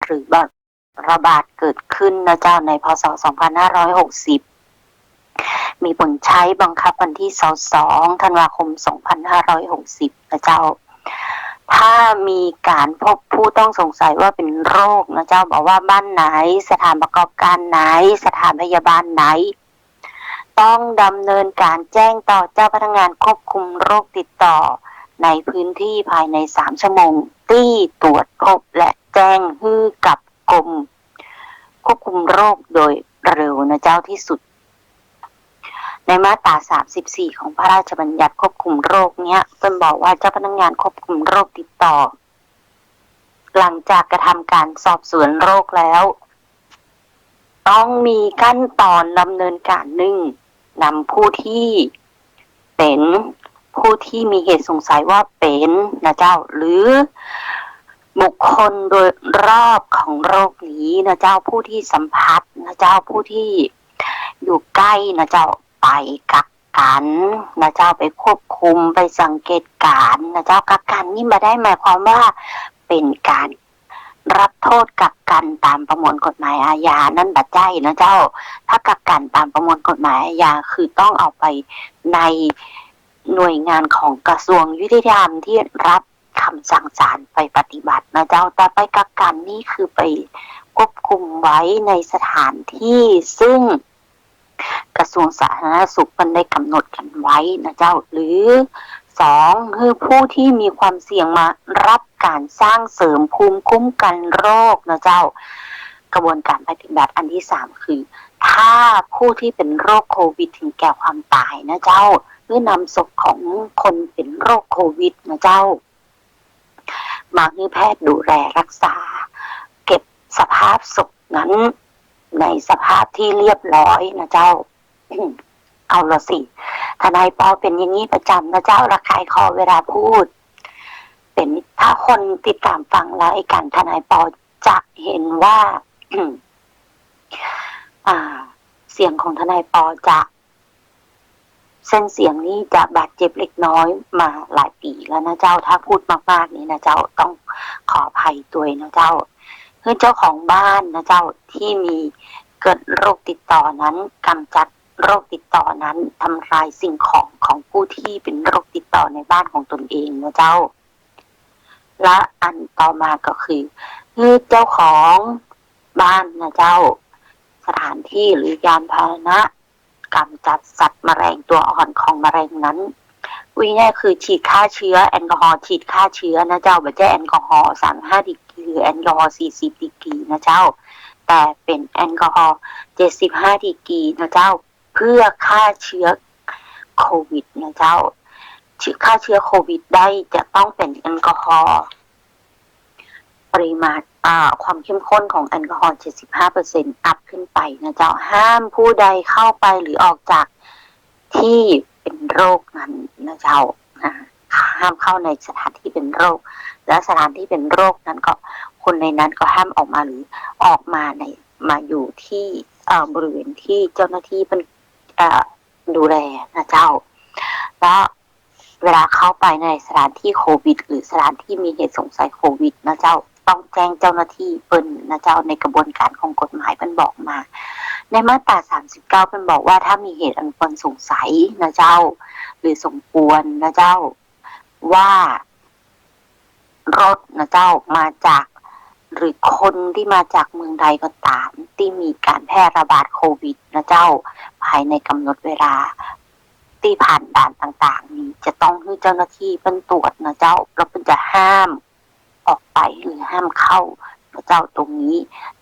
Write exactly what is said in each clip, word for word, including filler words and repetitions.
หรือระบาดเกิดขึ้นนะเจ้า ใน พ.ศ. สองพันห้าร้อยหกสิบ มีผลใช้บังคับวันตี้ สองธันวาคม สองพันห้าร้อยหกสิบ นะเจ้า ถ้ามีการพบผู้ต้องสงสัยว่าเป็นโรคนะเจ้า บ่ว่าบ้านไหน สถานประกอบการไหน สถานพยาบาลไหน ต้องดำเนินการแจ้งต่อเจ้าพนักงานควบคุมโรคติดต่อในพื้นที่ภายในสามชั่วโมงตี้ตรวจพบ และแจ้งหื้อกับกรมควบคุมโรคโดยเร็วนะเจ้าที่สุด ในมาตรา สามสิบสี่ ของพระราชบัญญัติควบคุมโรคเนี้ย เปิ้นบอกว่าเจ้าพนักงานควบคุมโรคติดต่อ หลังจากกระทำการสอบสวนโรคแล้ว ต้องมีขั้นตอนดำเนินการ หนึ่ง นำผู้ที่เป็น ผู้ที่มีเหตุสงสัยว่าเป็นนะเจ้า หรือบุคคลโดยรอบของโรคนี้นะเจ้า ผู้ที่สัมผัสนะเจ้า ผู้ที่อยู่ใกล้นะเจ้า ไปกักกันนะเจ้า ไปควบคุม ไปสังเกตการณ์นะเจ้า กักกันนี่บ่ได้หมายความว่าเป็นการ รับโทษกักกันตามประมวลกฎหมายอาญา นั้นบ่ใจ้นะเจ้า ถ้ากักกันตามประมวลกฎหมายอาญา คือต้องเอาไปในหน่วยงานของกระทรวงยุติธรรมที่รับคำสั่งศาลไปปฏิบัตินะเจ้า แต่ไปกักกันนี่คือไปควบคุมไว้ในสถานที่ซึ่ง กระทรวงสาธารณสุขเปิ้นได้กำหนดกันไว้นะเจ้า หรือ สอง หื้อผู้ที่มีความเสี่ยงมารับการสร้างเสริมภูมิคุ้มกันโรคนะเจ้า กระบวนการปฏิบัติอันที่สามคือ ถ้าผู้ที่เป็นโรคโควิดถึงแก่ความต๋ายนะเจ้า หื้อนำศพของคนเป็นโรคโควิดนะเจ้า มาหื้อแพทย์ดูแลรักษา เก็บสภาพศพนั้นในสภาพที่เรียบร้อยนะเจ้า เอาละสิ ทนายปอเป๋นอย่างนี้ประจ๋ำนะเจ้า ระคายคอเวลาพูด เป๋น ถ้าคนติดต๋ามฟังรายก๋านทนายปอจะเห็นว่า อ่า เสียงของทนายปอจะ เส้นเสียงนี่จะบาดเจ็บเล็กน้อยมาหลายปี๋แล้วนะเจ้า ถ้าพูดมากๆ นี่นะเจ้า ต้องขออภัยตวยนะเจ้า หื้อเจ้าของบ้านนะเจ้า ที่มีเกิดโรคติดต่อนั้น กำจัดโรคติดต่อนั้น ทำลายสิ่งของของผู้ที่เป็นโรคติดต่อในบ้านของตนเองนะเจ้า และอันต่อมาก็คือ หื้อเจ้าของบ้านนะเจ้า สถานที่หรือยานพาหนะ กำจัดสัตว์แมลงตัวอ่อนของแมลงนั้น พูดง่ายๆ คือฉีดฆ่าเชื้อ แอลกอฮอล์ฉีดฆ่าเชื้อนะเจ้า บ่ใจ้แอลกอฮอล์ สามห้า ดีกรี หรือแอลกอฮอล์ สี่สิบ ดีกรี นะเจ้า แต่เป๋นแอลกอฮอล์ เจ็ดสิบห้า ดีกรี นะเจ้า เพื่อฆ่าเชื้อโควิดนะเจ้า เชื้อ ฆ่าเชื้อโควิดได้จะต้องเป๋นแอลกอฮอล์ ปริมาณ อ่า ความเข้มข้นของแอลกอฮอล์ เจ็ดสิบห้าเปอร์เซ็นต์ อัพขึ้นไปนะเจ้า ห้ามผู้ใดเข้าไปหรือออกจากที่เป็นโรคนั้นนะเจ้า อ่า ห้ามเข้าในสถานที่เป็นโรค และสถานที่เป็นโรคนั้นก็ คนในนั้นก็ห้ามออกมาหรือออกมาใน มาอยู่ที่ เอ่อ บริเวณที่เจ้าหน้าที่เป็น เอ่อ ดูแลนะเจ้า แล้ว เวลาเข้าไปในสถานที่โควิด หรือสถานที่มีเหตุสงสัยโควิดนะเจ้า ต้องแจ้งเจ้าหน้าที่เปิ้นนะเจ้า ในกระบวนการของกฎหมายเปิ้นบอกมา ในมาตรา สามสิบเก้า เปิ้นบอกว่าถ้ามีเหตุอันควรสงสัยนะเจ้า หรือสมควรนะเจ้า ว่ารถนะเจ้า มาจาก หรือคนที่มาจากเมืองใดก็ต๋าม ที่มีการแพร่ระบาดโควิดนะเจ้า ภายในกำหนดเวลา ที่ผ่านด่านต่างๆ นี้ จะต้องหื้อเจ้าหน้าที่เปิ้นตรวจนะเจ้า แล้วเปิ้นจะห้ามออกไปหรือห้ามเข้านะเจ้า ตรงนี้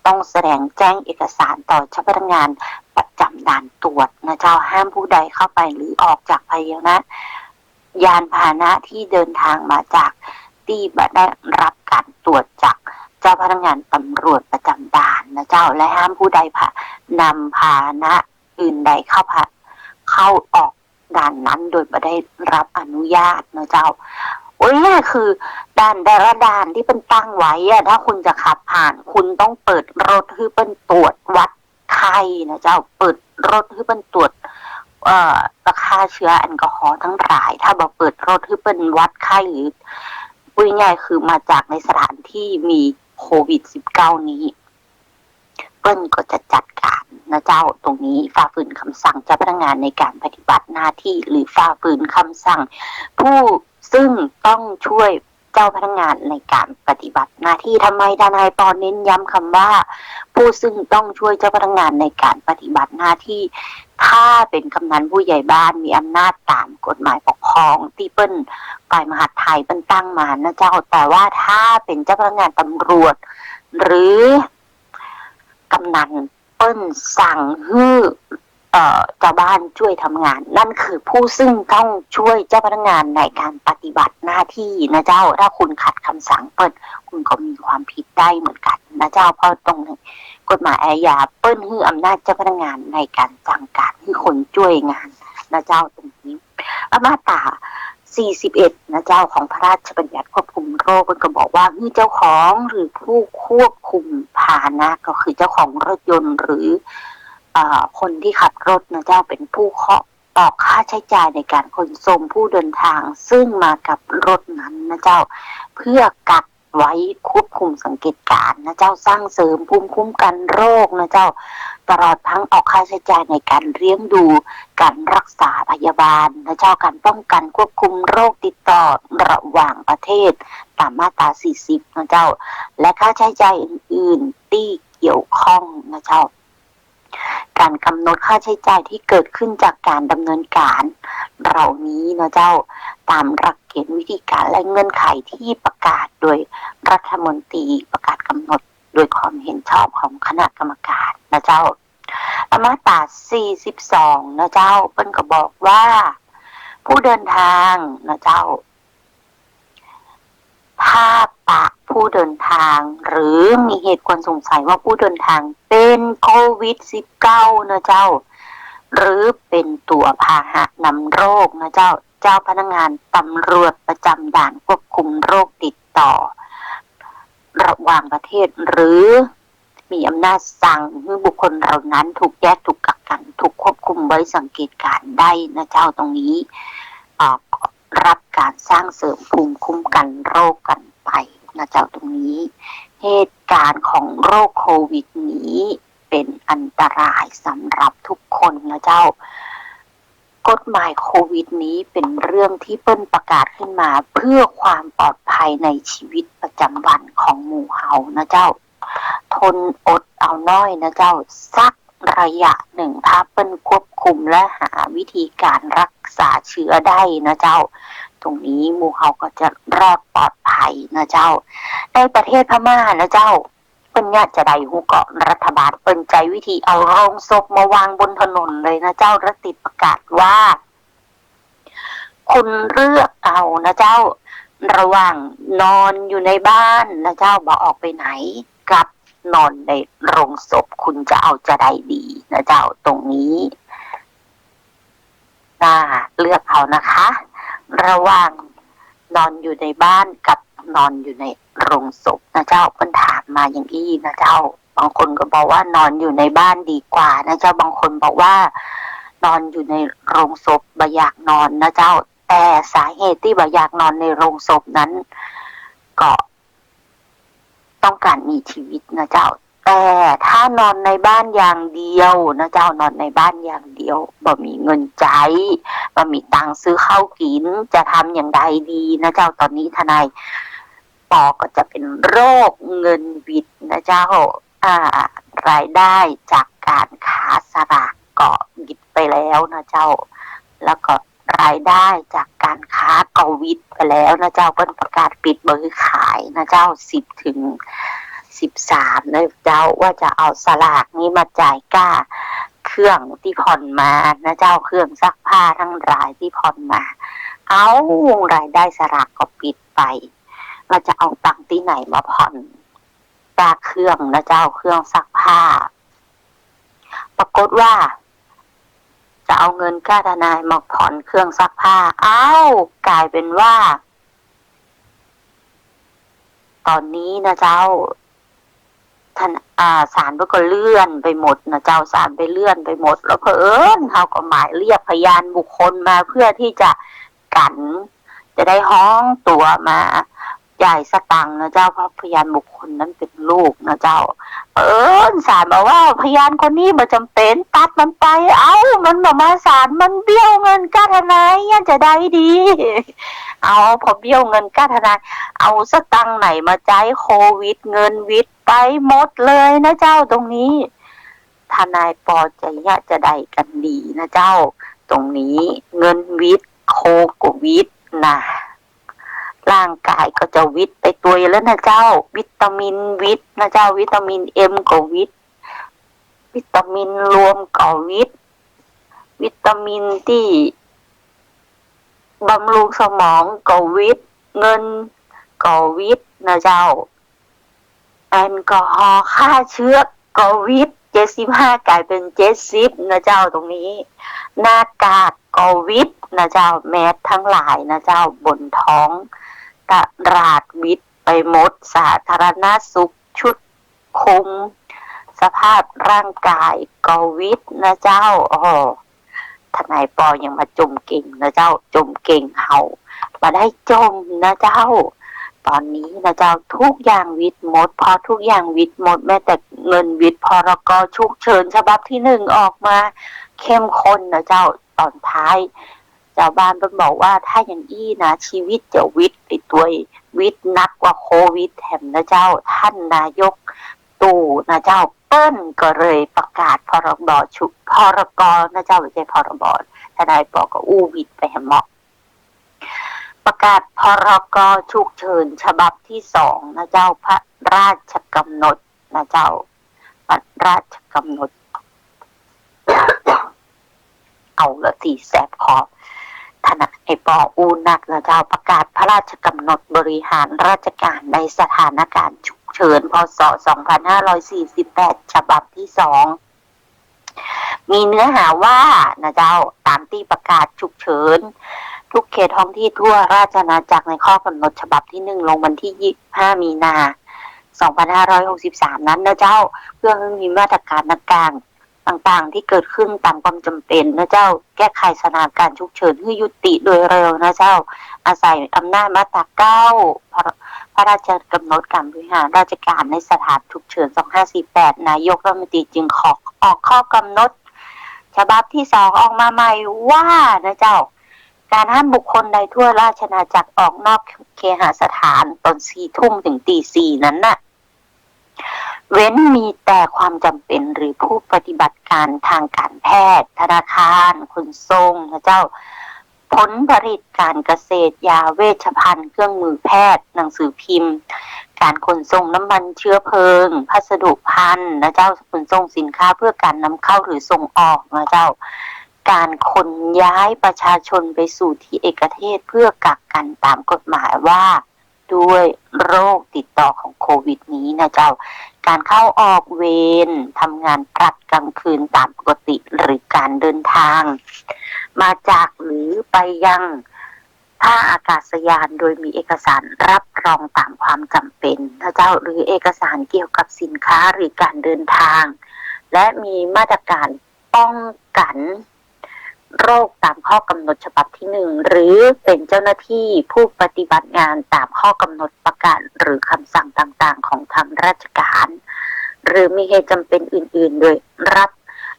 ต้องแสดงแจ้งเอกสารต่อเจ้าพนักงานประจ๋ำด่านตรวจนะเจ้า ห้ามผู้ใดเข้าไปหรือออกจากพาหนะ ยานพาหนะที่เดินทางมาจากที่บ่ได้รับการตรวจจากเจ้าพนักงานตำรวจประจ๋ำด่านนะเจ้า และห้ามผู้ใดพา นำพาหนะอื่นใดเข้าพา เข้าออกด่านนั้นโดยบ่ได้รับอนุญาตนะเจ้า โอ้ย คือด่านแต่ละด่านที่เปิ้นตั้งไว้อะ ถ้าคุณจะขับผ่าน คุณต้องเปิดรถหื้อเปิ้นตรวจวัดไข้นะเจ้า เปิดรถหื้อเปิ้นตรวจ เอ่อ ฆ่าเชื้อแอลกอฮอล์ทั้งหลาย ถ้าบ่เปิดรถหื้อเปิ้นวัดไข้ หรือพูดง่ายๆ คือมาจากในสถานที่มี โควิดสิบเก้านี้ เปิ้นก็จะจัดก๋านนะเจ้า ตรงนี้ฝ่าฝืนกำสั่งเจ้าพนักงานในก๋านปฏิบัติหน้าตี้ หรือฝ่าฝืนกำสั่งผู้ซึ่งต้องช่วยเจ้าพนักงานในก๋านปฏิบัติหน้าตี้ ทำไมทนายปอเน้นย้ำกำว่า ผู้ซึ่งต้องช่วยเจ้าพนักงานในก๋านปฏิบัติหน้าตี้ ถ้าเป๋นกำนันผู้ใหญ่บ้านมีอำนาจต๋ามกฎหมายปกครองตี้เปิ้นฝ่ายมหาดไทยเปิ้นตั้งมานะเจ้า แต่ว่าถ้าเป๋นเจ้าพนักงานตำรวจ หรือกำนันเปิ้นสั่งหื้อ เอ่อ จาวบ้านจ้วยทำงาน นั่นคือผู้ซึ่งต้องช่วยเจ้าพนักงานในก๋านปฏิบัติหน้าตี้นะเจ้า ถ้าคุณขัดกำสั่งเปิ้น คุณก็มีความผิดได้เหมือนกั๋นนะเจ้า เพราะตรงนี้กฎหมายอาญาเปิ้นหื้ออำนาจเจ้าพนักงานในก๋านสั่งก๋านหื้อคนจ้วยงานนะเจ้า ตรงนี้ มาตราสี่สิบเอ็ดนะเจ้า ของพระราชบัญญัติควบคุมโรค เปิ้นก็บอกว่า หื้อเจ้าของหรือผู้ควบคุมพาหนะ ก็คือเจ้าของรถยนต์หรือ เอ่อ คนตี้ขับรถนะเจ้า เป๋นผู้เคาะ ออกค่าใจ๊จ่ายในก๋านขนส่งผู้เดินทางซึ่งมากับรถนั้นนะเจ้า เพื่อกักไว้ควบคุมสังเกตก๋านณ์นะเจ้า สร้างเสริมภูมิคุ้มกันโรคนะเจ้า ตลอดทั้งออกค่าใจ๊จ่ายในก๋านเลี้ยงดู ก๋านรักษาพยาบาลนะเจ้า ก๋านป้องกันควบคุมโรคติดต่อระหว่างประเทศต๋ามมาตราสี่สิบนะเจ้า และค่าใจ๊จ่ายอื่นๆตี้เกี่ยวข้องนะเจ้า ก๋านก๋ำหนดค่าใจ๊จ่ายตี้เกิดขึ้นจากก๋านดำเนินก๋านเหล่านี้นะเจ้า ต๋ามหลักเกณฑ์วิธีก๋านและเงื่อนไขตี้ประกาศโดยรัฐมนตรี ประกาศก๋ำหนดโดยความเห็นชอบของคณะกรรมการนะเจ้า มาตราสี่สิบสองนะเจ้า เปิ้นก็บอกว่า ผู้เดินทางนะเจ้า ถ้าปะผู้เดินทาง หรือมีเหตุควรสงสัยว่าผู้เดินทางเป๋นโควิดสิบเก้านะเจ้า หรือเป๋นตั๋วพาหะนำโรคนะเจ้า เจ้าพนักงานตำรวจประจำด่านควบคุมโรคติดต่อระหว่างประเทศ หรือ มีอำนาจสั่งหื้อบุคคลเหล่านั้นถูกแยกถูกกักขังถูกควบคุมไว้สังเกตก๋านณ์ได้นะเจ้า ตรงนี้ เอ่อ รับก๋านสร้างเสริมภูมิคุ้มกันโรคกั๋นไปนะเจ้า ตรงนี้ เหตุก๋ารณ์ของโรคโควิดนี้เป๋นอันตรายสำหรับทุกคนนะเจ้า กฎหมายโควิดนี้เป๋นเรื่องตี้เปิ้นประกาศขึ้นมาเพื่อความปลอดภัยในชีวิตประจำวันของหมู่เฮานะเจ้า ทนอดเอาหน้อยนะเจ้า สักระยะหนึ่ง ถ้าเปิ้นควบคุมและหาวิธีก๋านรักษาเชื้อได้นะเจ้า ตรงนี้หมู่เฮาก็จะรอดปลอดภัยนะเจ้า ในประเทศพม่านะเจ้า เปิ้นเยียะจาใดฮู้เกาะ รัฐบาลเปิ้นใจ๊วิธีเอาโลงศพมาวางบนถนนเลยนะเจ้า และติดประกาศว่า คุณเลือกเอานะเจ้า ระหว่างนอนอยู่ในบ้านนะเจ้า บ่ออกไปไหน กับนอนในโลงศพ คุณจะเอาจาใดดีนะเจ้า ตรงนี้ น่าเลือกเอานะคะ ระหว่างนอนอยู่ในบ้านกับนอนอยู่ในโลงศพนะเจ้า เปิ้นถามมาอย่างอี้นะเจ้า บางคนก็บอกว่านอนอยู่ในบ้านดีกว่านะเจ้า บางคนบอกว่านอนอยู่ในโลงศพบ่อยากนอนนะเจ้า แต่สาเหตุตี้บ่อยากนอนในโลงศพนั้น ก็ต้องก๋านมีชีวิตนะเจ้า แต่ถ้านอนในบ้านอย่างเดียวนะเจ้า นอนในบ้านอย่างเดียว บ่มีเงินใจ๊ บ่มีตังค์ซื้อข้าวกิ๋น จะทำอย่างใดดีนะเจ้า ตอนนี้ทนายปอก็จะเป๋นโรคเงินหวิดนะเจ้า อ่า รายได้จากก๋านค้าสลากก็หวิดไปแล้วนะเจ้า แล้วก็รายได้จากก๋านค้าก็หวิดไปแล้วนะเจ้า เปิ้นประกาศปิดเบอร์ขายนะเจ้า สิบถึงสิบสามนะเจ้า ว่าจะเอาสลากนี้มาจ่ายก้าเครื่องตี้ผ่อนมานะเจ้า เครื่องซักผ้าทั้งหลายตี้ผ่อนมา เอ้า รายได้สลากก็ปิดไป แล้วจะเอาตังค์ตี้ไหนมาผ่อนก้าเครื่องนะเจ้า เครื่องซักผ้า ปรากฏว่า จะเอาเงินก้าทนายมาผ่อนเครื่องซักผ้า เอ้า ก๋ายเป๋นว่า ตอนนี้นะเจ้า ทน- อ่า ศาลเปิ้นก็เลื่อนไปหมดนะเจ้า ศาลไปเลื่อนไปหมด แล้วเผอิญเฮาก็หมายเรียกพยานบุคคลมาเพื่อตี้จะกั๋น จะได้ฮ้องตั๋วมา จ่ายสตางค์นะเจ้า เพราะพยานบุคคลนั้นเป็นลูกนะเจ้า เผอิญศาลบอกว่าพยานคนนี้บ่จ๋ำเป๋น ตัดมันไป เอ้า มันบ่มาศาล มันเบี้ยวเงินก้าทนาย เยียะจะใดดี เอา พอเบี้ยวเงินก้าทนาย เอาสตางค์ไหนมาใจ๊ โควิด เงินวิดไปหมดเลยนะเจ้า ตรงนี้ ทนายปอจะเยียะจะใดกั๋นดีนะเจ้า ตรงนี้ เงินวิด โคก็วิดนะ ร่างก๋ายก็จะวิดไปตวยแล้วนะเจ้า วิตามินวิดนะเจ้า วิตามินเอ็มก็วิด วิตามินรวมก็วิด วิตามินตี้บำรุงสมองก็วิด เงินก็วิดนะเจ้า แอลกอฮอล์ฆ่าเชื้อก็วิด เจ็ดสิบห้าก๋ายเป๋นเจ็ดสิบนะเจ้า ตรงนี้ หน้ากากก็วิดนะเจ้า แมสทั้งหลายนะเจ้า บนท้องตลาดวิดไปหมด สาธารณสุขชุดคุมสภาพร่างก๋ายก็วิดนะเจ้า โอ้โห ทนายปอยังมาจ่มเก่งนะเจ้า จ่มเก่ง เฮาบ่ได้จ่มนะเจ้า ต๋อนนี้นะเจ้า ทุกอย่างวิดหมด พอทุกอย่างวิดหมด แม้แต่เงินวิด พรก.ฉุกเฉินฉบับตี้หนึ่งออกมาเข้มข้นนะเจ้า ต๋อนท้าย จาวบ้านเปิ้นบอกว่าถ้าอย่างอี้นะ ชีวิตจะวิดไปตวย วิดหนักกว่าโควิดแถมนะเจ้า ท่านนายกตู่นะเจ้า เปิ้นก็เลยประกาศ พรบ.ฉุก- พรก.นะเจ้า บ่ใจ้ พรบ. ทนายปอก็อู้วิดไปแหมเนาะ ประกาศ พรก.ฉุกเฉินฉบับตี้สองนะเจ้า พระราชกำหนดนะเจ้า พระราชกำหนด เอาละสิ แสบคอ ทนายปออู้นักนะเจ้า ประกาศพระราชกำหนดบริหารราชการในสถานการณ์ฉุกเฉิน พ.ศ. สองพันห้าร้อยสี่สิบแปด ฉบับตี้สอง มีเนื้อหาว่านะเจ้า ต๋ามตี้ประกาศฉุกเฉิน ทุกเขตท้องที่ทั่วราชอาณาจักรในข้อกำหนดฉบับตี้หนึ่ง ลงวันตี้ยี่สิบห้า มีนา สองพันห้าร้อยหกสิบสาม นั้นนะเจ้า เพื่อหื้อมีมาตรก๋านต่างๆ ต่างๆ ตี้เกิดขึ้นต๋ามความจ๋ำเป๋นนะเจ้า แก้ไขสถานการณ์ฉุกเฉินหื้อยุติโดยเร็วนะเจ้า อาศัยอำนาจมาตราเก้า พระ- พระราชกำหนดการบริหารราชการในสถานฉุกเฉิน สองห้าสี่แปด นายกรัฐมนตรีจึงขอออกข้อกำหนดฉบับตี้สองออกมาใหม่ว่านะเจ้า การห้ามบุคคลใดทั่วราชอาณาจักรออกนอกเคหสถานต๋อนสี่ทุ่มเถิงตีสี่นั้นน่ะ เว้นมีแต่ความจ๋ำเป๋นหรือผู้ปฏิบัติการทางการแพทย์ ธนาคาร ขนส่งนะเจ้า ผลผลิตการเกษตร ยาเวชภัณฑ์ เครื่องมือแพทย์ หนังสือพิมพ์ การขนส่งน้ำมันเชื้อเพลิง พัสดุภัณฑ์นะเจ้า ขนส่งสินค้าเพื่อการนำเข้าหรือส่งออกนะเจ้า การขนย้ายประชาชนไปสู่ที่เอกเทศเพื่อกักกันต๋ามกฎหมายว่า ด้วยโรคติดต่อของโควิดนี้นะเจ้า การเข้าออกเวร ทำงานกะกลางคืนต๋ามปกติ หรือการเดินทาง มาจากหรือไปยังท่าอากาศยานโดยมีเอกสารรับรองต๋ามความจ๋ำเป๋นนะเจ้า หรือเอกสารเกี่ยวกับสินค้าหรือการเดินทาง และมีมาตรการป้องกัน โรคต๋ามข้อกำหนดฉบับตี้หนึ่ง หรือเป๋นเจ้าหน้าตี้ผู้ปฏิบัติงานต๋ามข้อกำหนดประกาศหรือคำสั่งต่างๆ ของทางราชการ หรือมีเหตุจ๋ำเป๋นอื่นๆ โดยรับ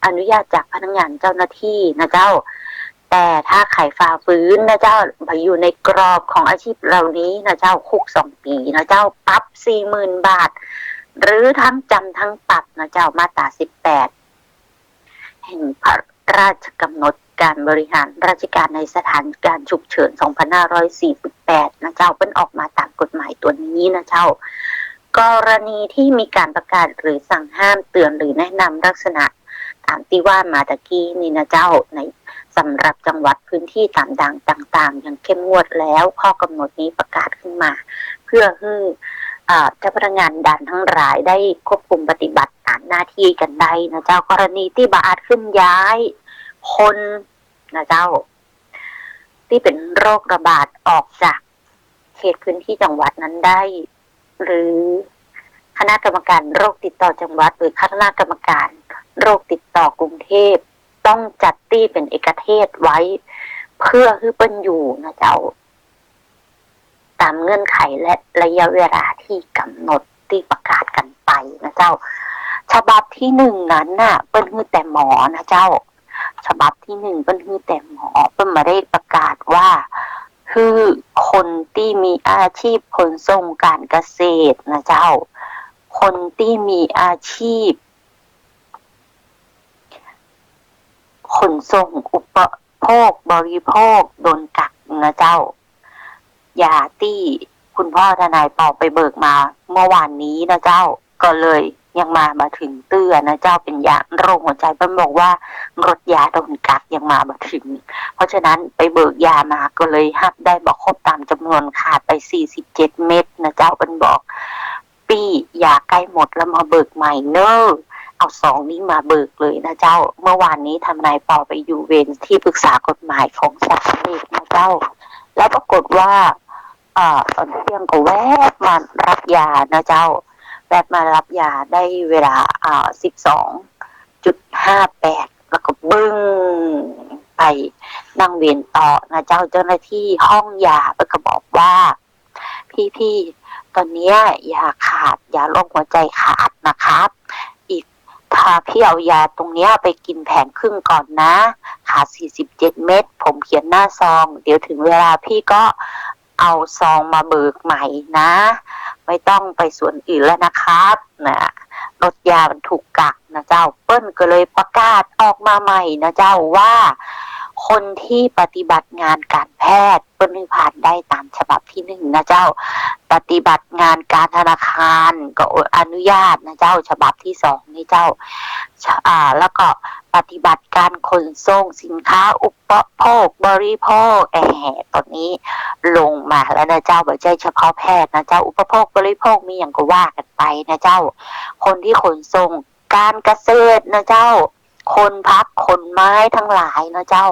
อนุญาตจากพนักงานเจ้าหน้าตี้นะเจ้า แต่ถ้าใผฝ่าฝืนนะเจ้า บ่อยู่ในกรอบของอาชีพเหล่านี้นะเจ้า คุกสองปี๋นะเจ้า ปรับสี่หมื่นบาท หรือทั้งจ๋ำทั้งปรับนะเจ้า มาตราสิบแปด แห่งพระราชกำหนดการบริหารราชการในสถานการณ์ฉุกเฉิน สองพันห้าร้อยสี่สิบแปด นะเจ้า เปิ้นออกมาต๋ามกฎหมายตั๋วนี้นะเจ้า กรณีตี้มีก๋านประกาศหรือสั่งห้ามเตือนหรือแนะนำลักษณะต๋ามตี้ว่ามาตะกี้นี้นะเจ้า ใน สำหรับจังหวัดพื้นตี้ต๋ามด่านต่างๆ อย่างเข้มงวดแล้ว ข้อกำหนดนี้ประกาศขึ้นมา เพื่อหื้อ เอ่อ เจ้าพนักงานด่านตังหลายได้ควบคุมปฏิบัติต๋ามหน้าตี้กั๋นได้นะเจ้า กรณีตี้บ่อาจเคลื่อนย้ายคนนะเจ้า ตี้เป๋นโรคระบาดออกจากเขตพื้นตี้จังหวัดนั้นได้ หรือคณะกรรมการโรคติดต่อจังหวัด หรือคณะกรรมการโรคติดต่อกรุงเทพฯ ต้องจัดตี้เป๋นเอกเทศไว้ เพื่อหื้อเปิ้นอยู่นะเจ้า ต๋ามเงื่อนไขและระยะเวลาตี้ก๋ำหนดตี้ประกาศกั๋นไปนะเจ้า ฉบับตี้หนึ่งนั้นน่ะ เปิ้นหื้อแต่หมอนะเจ้า ฉบับตี้หนึ่งเปิ้นหื้อแต่หมอ เปิ้นบ่ได้ประกาศว่าหื้อคนตี้มีอาชีพขนส่งก๋านเกษตรนะเจ้า คนตี้มีอาชีพ ขนส่งอุปโภคบริโภคโดนกั๊กนะเจ้า ยาตี้คุณพ่อทนายปอไปเบิกมาเมื่อวานนี้นะเจ้า ก็เลยยังมาบ่เถิงเตื้อนะเจ้า เป๋นยาโรคหัวใจ๋ เปิ้นบอกว่ารถยาโดนกั๊กยังมาบ่เถิง เพราะฉะนั้นไปเบิกยามาก็เลยฮับได้บ่ครบต๋ามจ๋ำนวน ขาดไปสี่สิบเจ็ดเม็ดนะเจ้า เปิ้นบอก ปี้ยาใก้หมดแล้วมาเบิกใหม่เน่อ เอาซองนี้มาเบิกเลยนะเจ้า เมื่อวานนี้ทนายปอไปอยู่เวรตี้ปรึกษากฎหมายของศาลเด็กนะเจ้า แล้วปรากฏว่า เอ่อ ต๋อนเตี้ยงก็แวบมาฮับยานะเจ้า แวบมาฮับยาได้เวลา เอ่อ สิบสองจุดห้าแปด แล้วก็บึ้งไปนั่งเวรต่อนะเจ้า เจ้าหน้าตี้ห้องยาเปิ้นก็บอกว่า พี่ๆ ต๋อนเนี้ยยาขาด ยาโรคหัวใจ๋ขาดนะครับ อีก ถ้าพี่เอายาตรงเนี้ยไปกิ๋นแผงครึ่งก่อนนะ ขาดสี่สิบเจ็ดเม็ด ผมเขียนหน้าซอง เดี๋ยวถึงเวลาพี่ก็เอาซองมาเบิกใหม่นะ ไม่ต้องไปส่วนอื่นแล้วนะครับ นะ รถยามันถูกกั๊กนะเจ้า เปิ้นก็เลยประกาศออกมาใหม่นะเจ้า ว่าคนตี้ปฏิบัติงานก๋านแพทย์ เปิ้นหื้อผ่านได้ต๋ามฉบับตี้หนึ่งนะเจ้า ปฏิบัติงานก๋านธนาคารก็อนุญาตนะเจ้า ฉบับตี้สองนี่เจ้า อ่า แล้วก็ปฏิบัติก๋านขนส่งสินค้าอุปโภคบริโภค แหม ต๋อนนี้ลงมาแล้วนะเจ้า บ่ใจ้เฉพาะแพทย์นะเจ้า อุปโภคบริโภคมีหยังก็ว่ากั๋นไปนะเจ้า คนตี้ขนส่งก๋านเกษตรนะเจ้า ขนผักขนไม้ตังหลายนะเจ้า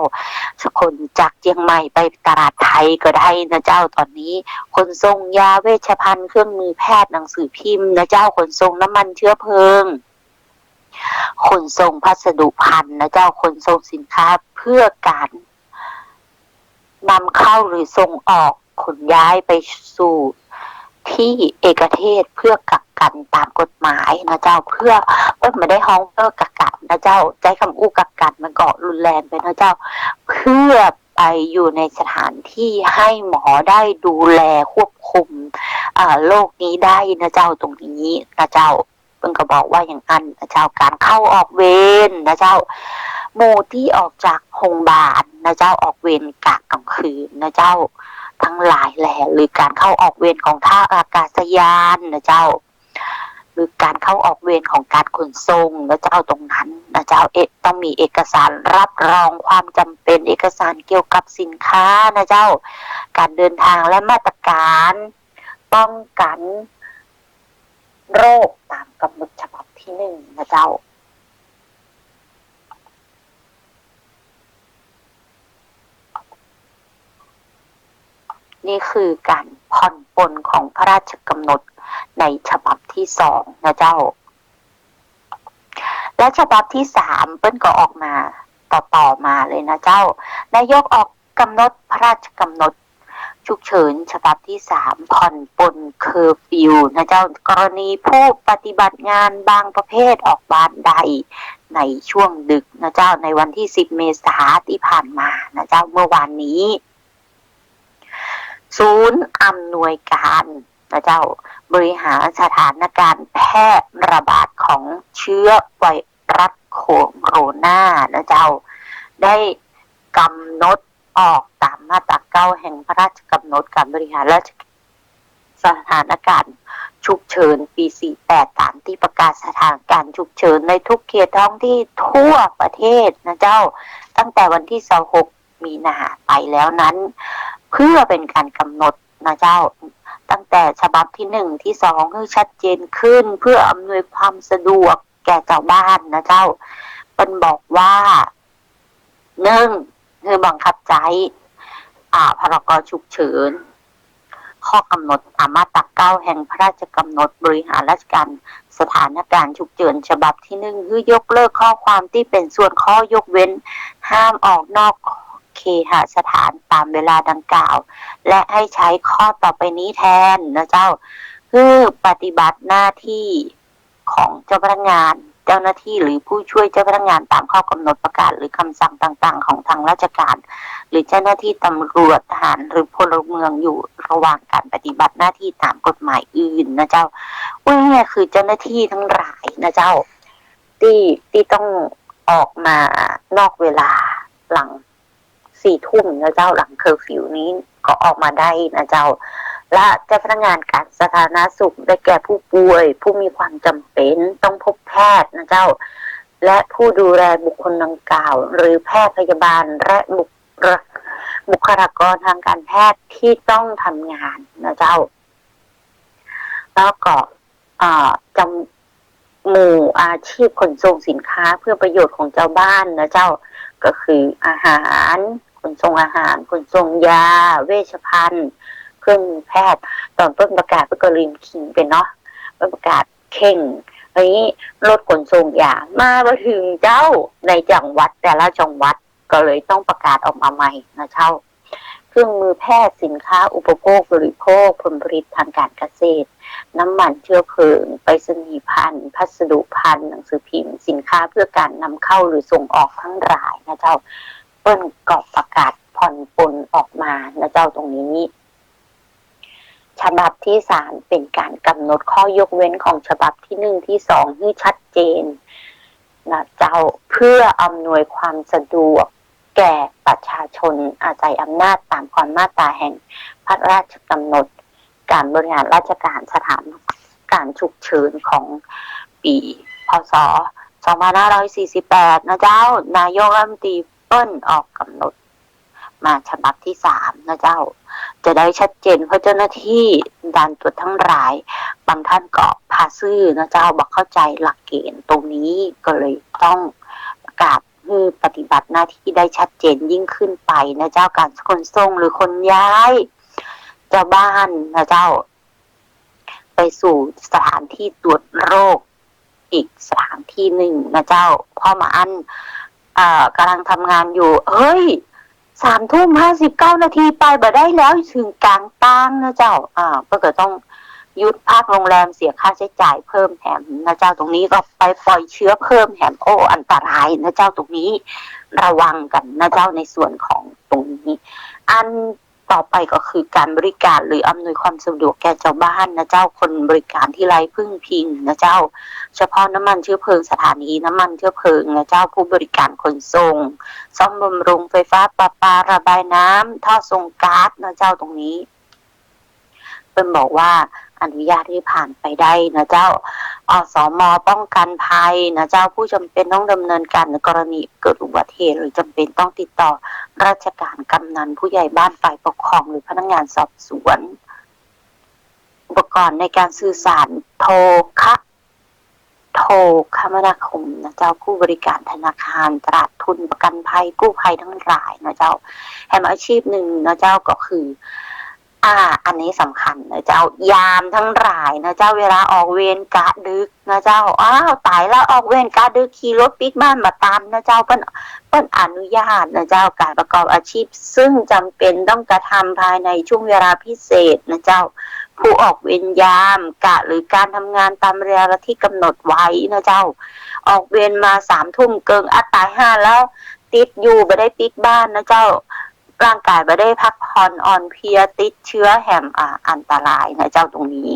ขนจากเจียงใหม่ไปตลาดไทยก็ได้นะเจ้า ต๋อนนี้ ขนส่งยาเวชภัณฑ์ เครื่องมือแพทย์ หนังสือพิมพ์นะเจ้า ขนส่งน้ำมันเชื้อเพลิง ขนส่งพัสดุภัณฑ์นะเจ้า ขนส่งสินค้าเพื่อก๋านนำเข้าหรือส่งออก ขนย้ายไปสู่ตี้เอกเทศเพื่อกักกั๋นต๋ามกฎหมายนะเจ้า เพื่อ เปิ้นบ่ได้ฮ้องเพื่อกักกั๋นนะเจ้า ใจ๊กำอู้กักกั๋นมันก็รุนแรงไปนะเจ้า เพื่อไปอยู่ในสถานตี้ให้หมอได้ดูแลควบคุม เอ่อ โรคนี้ได้นะเจ้า ตรงนี้นะเจ้า เปิ้นก็บอกว่าอย่างอั้นนะเจ้า ก๋านเข้าออกเวรนะเจ้า หมู่ตี้ออกจากโฮงบาลนะเจ้า ออกเวรกะก๋างคืนนะเจ้า ตังหลายแหล่ หรือก๋านเข้าออกเวรของท่าอากาศยานนะเจ้า หรือก๋านเข้าออกเวรของก๋านขนส่งนะเจ้า ตรงนั้นนะเจ้า เอ๊ะ ต้องมีเอกสารรับรองความจ๋ำเป๋น เอกสารเกี่ยวกับสินค้านะเจ้า ก๋านเดินทางและมาตรก๋าน ป้องกั๋นโรคต๋ามกำหนดฉบับตี้หนึ่งนะเจ้า นี่คือก๋านผ่อนปลนของพระราชกำหนดในฉบับตี้สองนะเจ้า และฉบับตี้สามเปิ้นก็ออกมาต่อๆ มาเลยนะเจ้า นายกออกกำหนดพระราชกำหนด ฉุกเฉินฉบับตี้สาม ผ่อนปลนเคอร์ฟิวนะเจ้า กรณีผู้ปฏิบัติงานบางประเภทออกบ้านได้ในช่วงดึกนะเจ้า ในวันตี้สิบเมษาตี้ผ่านมานะเจ้า เมื่อวานนี้ ศูนย์อำนวยก๋านนะเจ้า บริหารสถานก๋านแพร่ระบาดของเชื้อไวรัสโคโรนานะเจ้า ได้ก๋ำหนด ออกต๋ามมาตราเก้าแห่งพระราชกำหนดก๋านบริหารราชสถานก๋านฉุกเฉินปี๋สี่แปด ต๋ามตี้ประกาศสถานก๋านฉุกเฉินในทุกเขตท้องตี้ทั่วประเทศนะเจ้า ตั้งแต่วันตี้ซาวหกมีนาไปแล้วนั้น เพื่อเป๋นก๋านก๋ำหนดนะเจ้า ตั้งแต่ฉบับตี้หนึ่งตี้สองหื้อชัดเจนขึ้น เพื่ออำนวยความสะดวกแก่จาวบ้านนะเจ้า เปิ้นบอกว่า หนึ่ง หื้อบังคับใจ๊ อ่า พ.ร.ก. ฉุกเฉิน ข้อกำหนด อ่า มาตราเก้าแห่งพระราชกำหนดบริหารราชการสถานการณ์ฉุกเฉินฉบับตี้หนึ่ง หื้อยกเลิกข้อความตี้เป๋นส่วนข้อยกเว้นห้ามออกนอก เคหสถานต๋ามเวลาดังกล่าว และให้ใจ๊ข้อต่อไปนี้แตนนะเจ้า หื้อปฏิบัติหน้าตี้ของเจ้าพนักงาน เจ้าหน้าตี้หรือผู้ช่วยเจ้าพนักงานต๋ามข้อกำหนดประกาศหรือกำสั่งต่างๆ ของตางราชก๋าน หรือเจ้าหน้าตี้ต๋ำรวจ ทหาร หรือพลเมืองอยู่ระหว่างก๋านปฏิบัติหน้าตี้ต๋ามกฎหมายอื่นนะเจ้า พูดง่ายๆ คือเจ้าหน้าตี้ตังหลายนะเจ้า ตี้ ตี้ต้องออกมานอกเวลาหลังสี่ทุ่มนะเจ้า หลังเคอร์ฟิวนี้ก็ออกมาได้นะเจ้า และเจ้าพนักงานก๋านสาธารณสุข ได้แก่ผู้ป่วย ผู้มีความจ๋ำเป๋นต้องพบแพทย์นะเจ้า และผู้ดูแลบุคคลดังกล่าว หรือแพทย์พยาบาล และบุค บุคลากรตางก๋านแพทย์ตี้ต้องทำงานนะเจ้า แล้วก็ อ่า จ๋ำ หมู่อาชีพขนส่งสินค้าเพื่อประโยชน์ของจาวบ้านนะเจ้า ก็คืออาหาร ขนส่งอาหาร ขนส่งยา เวชภัณฑ์ เครื่องมือแพทย์ ต๋อนเปิ้นประกาศเปิ้นก็ลืมคิงไปเนาะ เปิ้นประกาศเข่ง อันนี้รถขนส่งยามาบ่เถิงเจ้า ในจังหวัดแต่ละจังหวัด ก็เลยต้องประกาศออกมาใหม่นะเจ้า เครื่องมือแพทย์ สินค้าอุปโภคบริโภค ผลผลิตทางการเกษตร น้ำมันเชื้อเพลิง ไปรษณียภัณฑ์ พัสดุภัณฑ์ หนังสือพิมพ์ สินค้าเพื่อการนำเข้าหรือส่งออกทั้งหลายนะเจ้า เปิ้นก็ประกาศผ่อนปลนออกมานะเจ้า ตรงนี้ ฉบับที่สาม เป๋นก๋านก๋ำหนดข้อยกเว้นของฉบับที่หนึ่ง ที่สอง หื้อชัดเจนนะเจ้า เพื่ออำนวยความสะดวกแก่ประชาชน อาศัยอำนาจต๋ามความมาตราแห่งพระราชก๋ำหนดก๋านบริหารราชก๋านสถานก๋านฉุกเฉินของปี๋ พ.ศ. สองพันห้าร้อยสี่สิบแปด นะเจ้า นายกรัฐมนตรีเปิ้นออกก๋ำหนด มาฉบับที่สามนะเจ้า จะได้ชัดเจน เพราะเจ้าหน้าตี้ด่านตรวจตังหลาย บางต้านก็ผ่าซื่อนะเจ้า บ่เข้าใจ๋หลักเก๋ณฑ์ตรงนี้ ก็เลยต้องประกาศหื้อปฏิบัติหน้าตี้ได้ชัดเจนยิ่งขึ้นไปนะเจ้า ก๋านขนส่งหรือขนย้ายจาวบ้านนะเจ้า ไปสู่สถานตี้ตรวจโรค อีกสถานตี้นึ่งนะเจ้า เพราะบ่าอั้น เอ่อ ก๋ำลังทำงานอยู่ เฮ้ย สามทุ่มห้าสิบเก้านาที ไปบ่ได้แล้ว เถิงก๋างตางนะเจ้า อ่า เปิ้นก็ต้องหยุดพักโรงแรม เสียค่าใจ๊จ่ายเพิ่มแถมนะเจ้า ตรงนี้ก็ไปปล่อยเชื้อเพิ่มแถม โอ้ อันตรายนะเจ้า ตรงนี้ระวังกั๋นนะเจ้า ในส่วนของตรงนี้ อัน ต่อไปก็คือก๋านบริก๋านหรืออำนวยความสะดวกแก่จาวบ้านนะเจ้า คนบริก๋านตี้ไร้พึ่งพิงนะเจ้า เฉพาะน้ำมันเชื้อเพลิง สถานีน้ำมันเชื้อเพลิงนะเจ้า ผู้บริก๋านขนส่ง ซ่อมบำรุงไฟฟ้าประปา ระบายน้ำ ท่อส่งก๊าซนะเจ้า ตรงนี้ เปิ้นบอกว่าอนุญาตหื้อผ่านไปได้นะเจ้า อสม ป้องกันภัยนะเจ้า ผู้จ๋ำเป๋นต้องดำเนินก๋านในกรณีเกิดอุบัติเหตุ หรือจ๋ำเป๋นต้องติดต่อราชก๋าน กำนัน ผู้ใหญ่บ้าน ฝ่ายปกครอง หรือพนักงานสอบสวน อุปกรณ์ในก๋านสื่อสารโทรค โทรคมนาคมนะเจ้า ผู้บริก๋านธนาคาร ตลาดทุน ประกันภัย กู้ภัยตังหลายนะเจ้า แถมอาชีพนึ่งนะเจ้า ก็คือ อ่า อันนี้สำคัญนะเจ้า ยามตังหลายนะเจ้า เวลาออกเวรกะดึกนะเจ้า อ้าว ต๋ายแล้ว ออกเวรกะดึก ขี่รถปิ๊กบ้านบ่ตันนะเจ้า เปิ้น เปิ้นอนุญาตนะเจ้า ก๋านประกอบอาชีพซึ่งจ๋ำเป๋นต้องกระทำภายในช่วงเวลาพิเศษนะเจ้า ผู้ออกเวรยามกะหรือก๋านทำงานต๋ามเวลาตี้ก๋ำหนดไว้นะเจ้า ออกเวรมาสามทุ่มเกิ่ง อ่ะ ต๋ายห่าแล้ว ติดอยู่ บ่ได้ปิ๊กบ้านนะเจ้า ร่างก๋ายบ่ได้พักผ่อน อ่อนเพลีย ติดเชื้อแถม อ่า อันตรายนะเจ้า ตรงนี้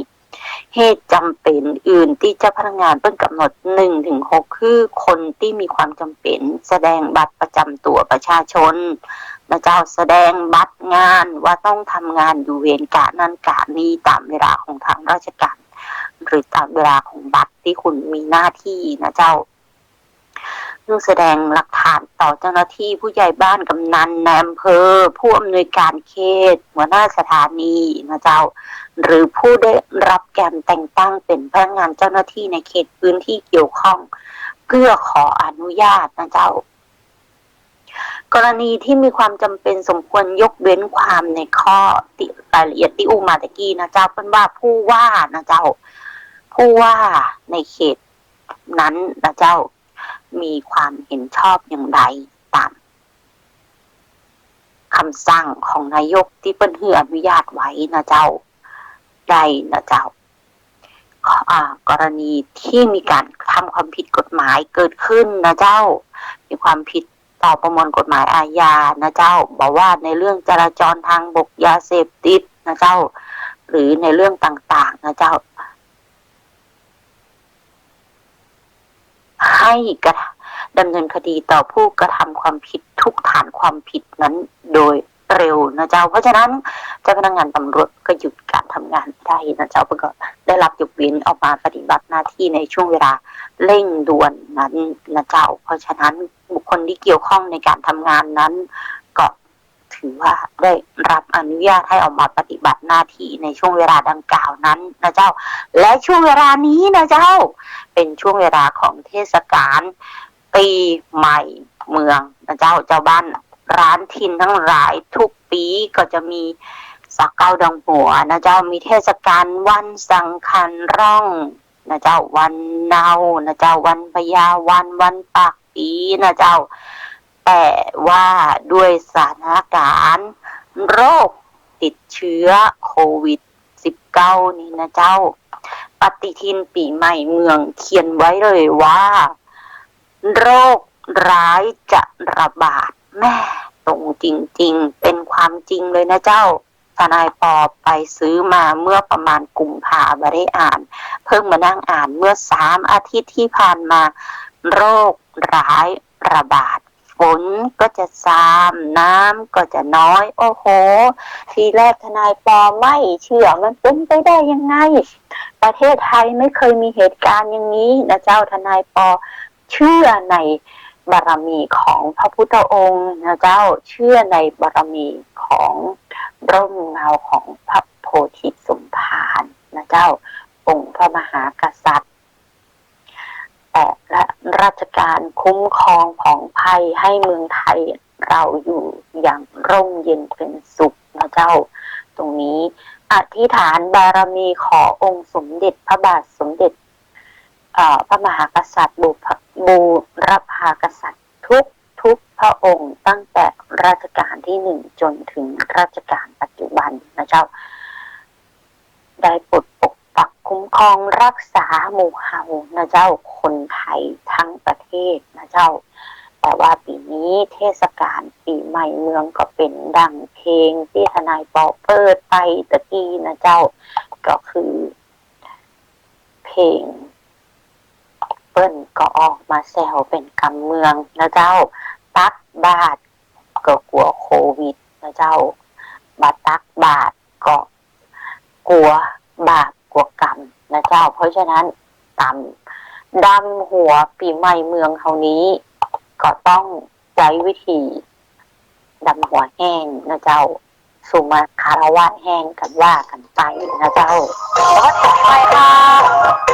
เหตุจ๋ำเป๋นอื่นตี้เจ้าพนักงานเปิ้นก๋ำหนด หนึ่งถึงหก คือคนตี้มีความจ๋ำเป๋น แสดงบัตรประจ๋ำตั๋วประชาชนนะเจ้า แสดงบัตรงานว่าต้องทำงานอยู่เวรกะนั้นกะนี้ต๋ามเวลาของตางราชก๋าน หรือต๋ามเวลาของบัตรตี้คุณมีหน้าตี้นะเจ้า หื้อแสดงหลักฐานต่อเจ้าหน้าตี้ ผู้ใหญ่บ้าน กำนัน นายอำเภอ ผู้อำนวยการเขต หัวหน้าสถานีนะเจ้า หรือผู้ได้รับการแต่งตั้งเป๋นพนักงานเจ้าหน้าตี้ในเขตพื้นตี้เกี่ยวข้อง เพื่อขออนุญาตนะเจ้า กรณีตี้มีความจ๋ำเป๋นสมควรยกเว้นความในข้อตี้ รายละเอียดตี้อู้มาตะกี้นะเจ้า เปิ้นว่าผู้ว่านะเจ้า ผู้ว่าในเขตนั้นนะเจ้า มีความเห็นชอบอย่างใดต๋าม กำสั่งของนายกตี้เปิ้นหื้ออนุญาตไว้นะเจ้า ได้นะเจ้า อ่า กรณีที่มีก๋านกระทำความผิดกฎหมายเกิดขึ้นนะเจ้า มีความผิดต่อประมวลกฎหมายอาญานะเจ้า บ่ว่าในเรื่องจราจรทางบก ยาเสพติดนะเจ้า หรือในเรื่องต่างๆ นะเจ้า ให้กระทำ ดำเนินคดีต่อผู้กระทำความผิดทุกฐานความผิดนั้นโดยเร็วนะเจ้า เพราะฉะนั้นเจ้าพนักงานตำรวจก็หยุดการทำงานได้นะเจ้า เปิ้นก็ได้รับยกเว้นออกมาปฏิบัติหน้าที่ในช่วงเวลาเร่งด่วนนั้นนะเจ้า เพราะฉะนั้นบุคคลที่เกี่ยวข้องในการทำงานนั้นก็ ถือว่าได้รับอนุญาตให้ออกมาปฏิบัติหน้าที่ในช่วงเวลาดังกล่าวนั้นนะเจ้า และช่วงเวลานี้นะเจ้า เป๋นช่วงเวลาของเทศกาลปี๋ใหม่เมืองนะเจ้า เจ้าบ้านร้านถิ่นตังหลายทุกปี๋ก็จะมีสาวเก๊าดองหัวนะเจ้า มีเทศกาลวันสังขันร้อง นะเจ้า วันเนานะเจ้า วันพญา วัน วันปากปี๋นะเจ้า แต่ว่าด้วยสถานการณ์โรคติดเชื้อโควิดสิบเก้านี้นะเจ้า ปฏิทินปี๋ใหม่เมืองเขียนไว้เลยว่า โรคร้ายจะระบาด แม่ ตรงจริงๆ เป๋นความจริงเลยนะเจ้า ทนายปอไปซื้อมาเมื่อประมาณกุมภา บ่ได้อ่าน เพิ่งมานั่งอ่านเมื่อสามอาทิตย์ที่ผ่านมา โรคร้ายระบาด ฝนก็จะซาม น้ำก็จะน้อย โอ้โห ทีแรกทนายปอไม่เชื่อ มันเป๋นไปได้ยังไง ประเทศไทยไม่เคยมีเหตุการณ์อย่างนี้นะเจ้า ทนายปอ เชื่อในบารมีของพระพุทธองค์นะเจ้า เชื่อในบารมีของร่มเงาของพระโพธิสมภารนะเจ้า องค์พระมหากษัตริย์ แต่ละราชการคุ้มครองผองไพรให้เมืองไทยเราอยู่อย่างร่มเย็นเป็นสุขนะเจ้า ตรงนี้อธิษฐานบารมีขอองค์สมเด็จพระบาทสมเด็จ เอ่อ พระมหากษัตริย์บูพะ- บูรพากษัตริย์ทุกทุกพระองค์ ตั้งแต่รัชกาลที่หนึ่งจนถึงรัชกาลปัจจุบันนะเจ้า ได้โปรดปกปักคุ้มครองรักษาหมู่เฮานะเจ้า คนไทยทั้งประเทศนะเจ้า แต่ว่าปี๋นี้เทศกาลปี๋ใหม่เมืองก็เป๋นดังเพลงตี้ทนายปอเปิดไปตะกี้นะเจ้า ก็คือ เพลง เปิ้นก็ออกมาแซวเป๋นกำเมืองนะเจ้า ตักบาตรก็กั๋วโควิดนะเจ้า บ่ตักบาตรก็กั๋วบาปกั๋วกรรมนะเจ้า เพราะฉะนั้นต๋ามดำหัวปี๋ใหม่เมืองเฮานี้ ก็ต้องใจ๊วิธีดำหัวแห้งนะเจ้า สุมาคารวะแห้งกั๋นว่ากั๋นไปนะเจ้า ไปค่ะ